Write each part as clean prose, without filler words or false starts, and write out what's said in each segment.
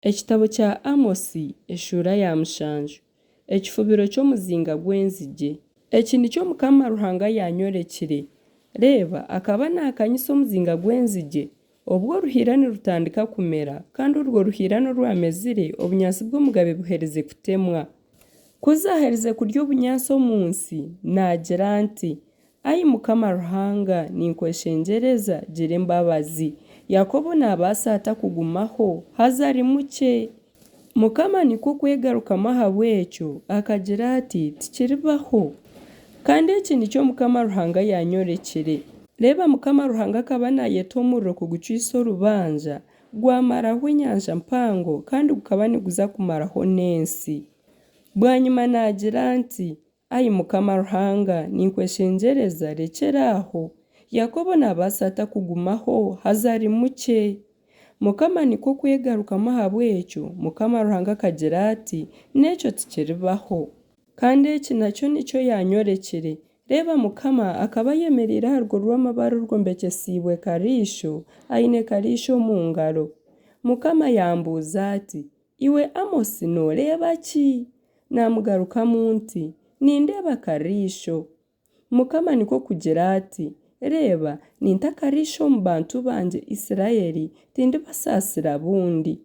Ekitabo kya Amosi eshuura ya mushanju. Ekifubiro ky'omuzinga gw'enzigye. Eki nikyo Mukama Ruhanga yaanyorekire. Reeba, akaba naakanyisa omuzinga gw'enzigye, obwo oruhiira nirutandika kumera, kandi orwo ruhiirano rwamezire, obunyaatsi bw'omugabe buherize kutemwa. Ku zaaherize kurya obunyaatsi omu nsi, naagira nti, Ai Mukama Ruhanga, ninkweshengyereza, gira embabazi. Yakobo naabaasa ata kugumaho, haza ari mukye? Mukama nikwo kwegarukamu ahabw'ekyo, akagira ati, Tikiribaho. Kandi eki nikyo Mukama Ruhanga yaanyorekire. Reeba, Mukama Ruhanga akaba naayeta omuriro kugucwisa orubanja, gwamaraho enyanja mpango, kandi gukaba niguza kumaraho n'ensi. Bwanyima naagira nti, Ai Mukama Ruhanga, ninkweshengyereza, rekyera aho! Yakobo naabaasa ata kugumaho, haza ari mukye? Mukama nikwo kwegarukamu ahabw'ekyo, Mukama Ruhanga akagira ati, N'ekyo tikiribaho. Kandi eki nakyo nikyo yaanyorekire, Reeba Mukama akaba ayemereire aha rugo rw'amabaare orwombekyesiibwe kariisho, aine kariisho omu ngaro. Mukama yambuuza ati, Iwe Amosi nooreeba ki? Naamugarukamu nti, Nindeeba akariisho. Mukama nikwo kugira ati, Reeba, ninta akariisho omu bantu bangye Isiraeli, tindibasaasira bundi.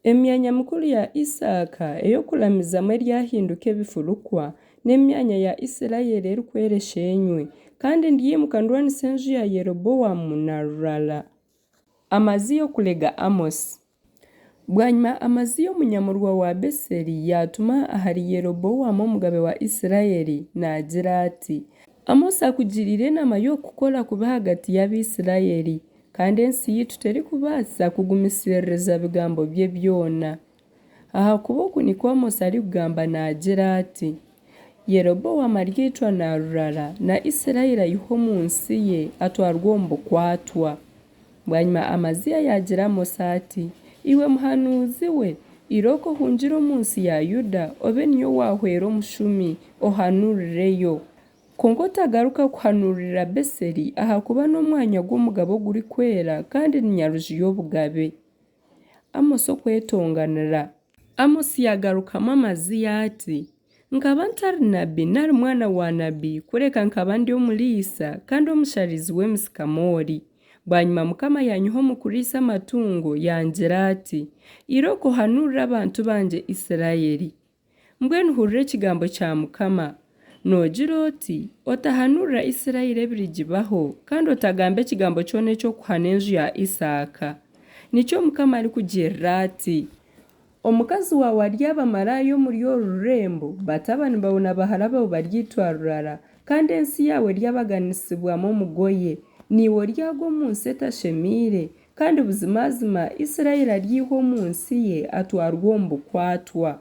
Emyanya mikuru ya Isaaka ey'okuramizamu eryahinduka ebifurukwa, n'emyanya ya Isiraeli erikwera esheenywe, kandi ndyaimuka ndwanise enju ya Yeroboamu na rurara. Amaziya okurega Amosi. Bwanyima Amaziya omunyamurwa wa Beseri yaatuma ahari Yeroboamu omugabe wa Isiraeli, naagira ati, Amosi akugiriire enaama y'okukora kubi ahagati y'Abaisiraeli, kandi ensi yaitu terikubaasa kugumisiririza bigambo bye byona. Ahakuba oku nikwo Amosi arikugamba naagira ati, Yeroboamu aryaitwa na rurara, na Isiraeli aihwe omu nsi ye, atwarwe omu bukwatwa. Bwanyima Amaziya yaagira Amosi ati, Iwe muhanuuzi we, irooko ohungire omu nsi ya Yuda, obe niyo waahwera omushumi, ohanuurireyo. Kwonka otagaruka kuhanuurira Beseri, ahakuba n'omwanya gw'omugabe ogurikwera, kandi ni nyaruju y'obugabe. Amosi okwetonganira. Amosi yaagarukamu Amaziya ati, Nkaba ntari nabi nari mwana wa nabi, kureka nkaba ndi omuriisa kandi omusharizi w'emisikamoori. Bwanyima Mukama yaanyiha omu kuriisa amatungo, yangira ati, Irooko ohanuurire abantu bangye Isiraeli. Mbwenu hurira ekigambo kya Mukama. Noogira oti, Otahanuurira Isiraeli ebirigibaho, kandi otagamba ekigambo kyona eky'okuhana enju ya Isaaka. Nikyo Mukama arikugirira ati, Omukazi waawe aryaba maraaya omuri oru rurembo, batabani baawe na bahara baawe baryaitwa rurara, kandi ensi yaawe eryabaganisibwamu omugoye. Naiwe oryagwa omu nsi etashemeire, kandi buzimazima Isiraeli aryaihwa omu nsi ye atwarwe omu bukwatwa.